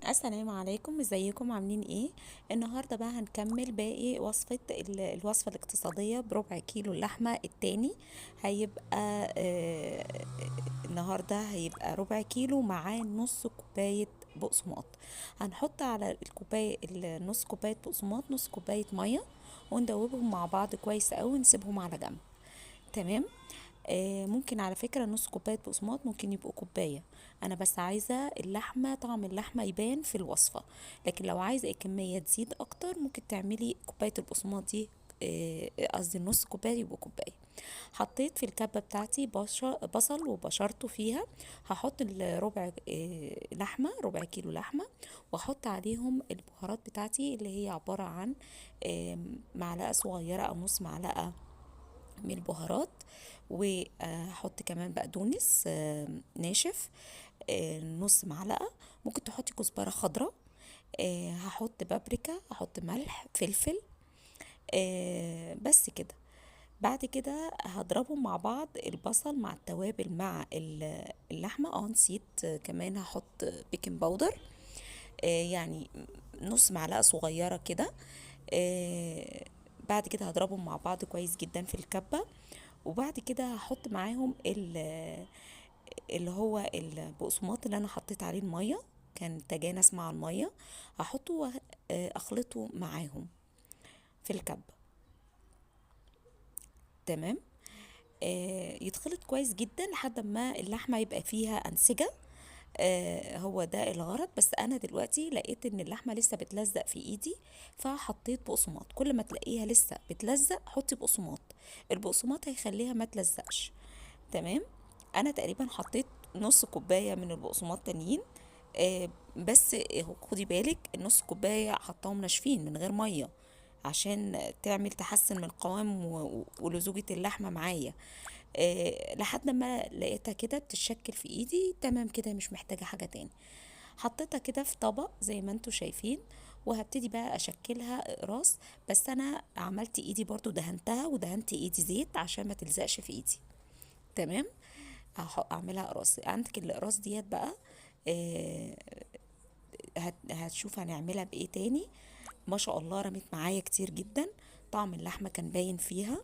السلام عليكم، ازيكم؟ عاملين ايه؟ النهارده بقى هنكمل باقي وصفه الوصفة الاقتصادية بربع كيلو اللحمة التاني. هيبقى النهارده هيبقى ربع كيلو معاه نص كوباية بقسماط. هنحط على الكوباية نص كوباية بقسماط نص كوباية مية، وندوبهم مع بعض كويس قوي ونسيبهم على جنب. تمام. ممكن على فكرة نص كوباية بقسماط ممكن يبقوا كوباية، أنا بس عايزة اللحمة طعم اللحمة يبان في الوصفة، لكن لو عايزة الكمية تزيد أكتر ممكن تعملي كوباية البقسماط دي، قصدي نص كوباية يبقوا كوباية. حطيت في الكبة بتاعتي بصل وبشرته فيها. هحط الربع، لحمة، ربع كيلو لحمة، واحط عليهم البهارات بتاعتي اللي هي عبارة عن، معلقة صغيرة أو نص معلقة من البهارات، وهحط كمان بقدونس، ناشف، نص معلقة، ممكن تحطي كزبرة خضراء، هحط بابريكا، هحط ملح، فلفل، بس كده. بعد كده هضربهم مع بعض، البصل مع التوابل مع اللحمة. نسيت، كمان هحط بيكنج باودر، يعني نص معلقة صغيرة كده. بعد كده هضربهم مع بعض كويس جدا في الكبة، وبعد كده هحط معاهم اللي هو البقسماط اللي انا حطيت عليه المية، كان تجانس مع المية، هحطه اخلطه معاهم في الكبة. تمام. يتخلط كويس جدا لحد ما اللحمة يبقى فيها أنسجة. هو ده الغرض. بس انا دلوقتي لقيت ان اللحمة لسه بتلزق في ايدي، فحطيت بقسماط. كل ما تلاقيها لسه بتلزق حطي بقسماط، البقسماط هيخليها ما تلزقش. تمام. انا تقريبا حطيت نص كوباية من البقسماط تانيين، بس خدي بالك النص كوباية حطاهم ناشفين من غير مية عشان تحسن من قوام ولزوجة اللحمة معايا. لحد ما لقيتها كده بتتشكل في ايدي. تمام كده، مش محتاجة حاجة تاني. حطيتها كده في طبق زي ما انتوا شايفين، وهبتدي بقى اشكلها اقراص. بس انا عملت ايدي برضو دهنتها، ودهنت ايدي زيت عشان ما تلزقش في ايدي. تمام. اعملها اقراص. عندك الاقراص ديت بقى، هتشوف هنعملها بايه تاني. ما شاء الله رمت معايا كتير جدا، طعم اللحمة كان باين فيها.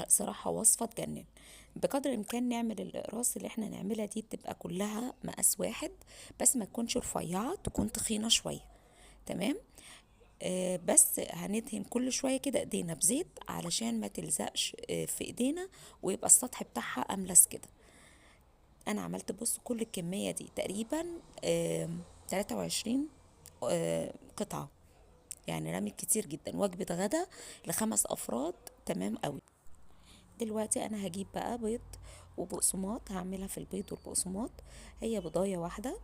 صراحة وصفة تجنن. بقدر الامكان نعمل الاقراص اللي احنا نعملها دي تبقى كلها مقاس واحد، بس ما تكونش رفيعة، تكون تخينة شوية. تمام. بس هندهن كل شوية كده ايدينا بزيت علشان ما تلزقش، في ايدينا، ويبقى السطح بتاعها املس كده. انا عملت كل الكمية دي تقريبا، 23، قطعة، يعني رميت كتير جدا، وجبة غدا لخمس افراد. تمام قوي. دلوقتي انا هجيب بقى بيض وبقسماط، هعملها في البيض والبقسماط، هي بضاية واحدة.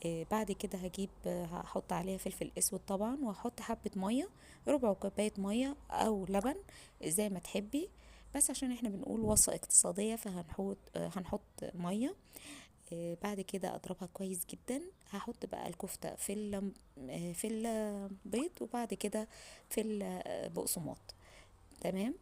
بعد كده هحط عليها فلفل اسود طبعا، وهحط حبة مية، ربع كوباية مية او لبن زي ما تحبي، بس عشان احنا بنقول وصفة اقتصادية هنحط مية. بعد كده اضربها كويس جدا. هحط بقى الكفتة في البيض، وبعد كده في البقسماط. تمام.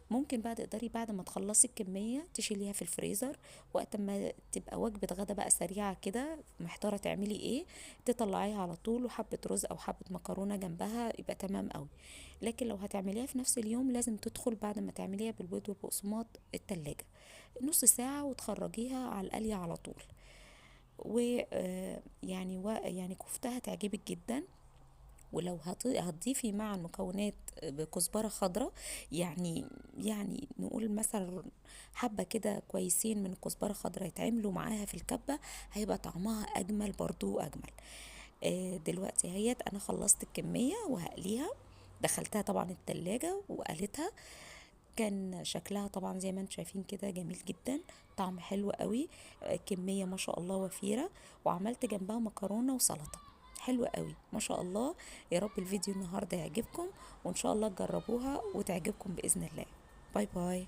ممكن بقى تقدري بعد ما تخلصي الكمية تشيليها في الفريزر، وقت ما تبقى وجبة غدا بقى سريعة كده محتارة تعملي ايه، تطلعيها على طول، وحبة رز او حبة مكرونة جنبها، يبقى تمام قوي. لكن لو هتعمليها في نفس اليوم لازم تدخل بعد ما تعمليها بالبيض والبقسماط التلاجة نص ساعة، وتخرجيها على القلي على طول. كفتها تعجبك جدا. ولو هتضيفي مع المكونات بكزبرة خضراء، يعني نقول مثلا حبة كده كويسين من كزبرة خضراء يتعملوا معاها في الكبة، هيبقى طعمها أجمل برضو أجمل. دلوقتي اهيت أنا خلصت الكمية وهقليها، دخلتها طبعا التلاجة وقلتها. كان شكلها طبعا زي ما انتم شايفين كده جميل جدا، طعم حلو قوي، كمية ما شاء الله وفيرة، وعملت جنبها مكرونة وسلطة حلوة قوي ما شاء الله. يا رب الفيديو النهاردة يعجبكم، وإن شاء الله تجربوها وتعجبكم بإذن الله. باي باي.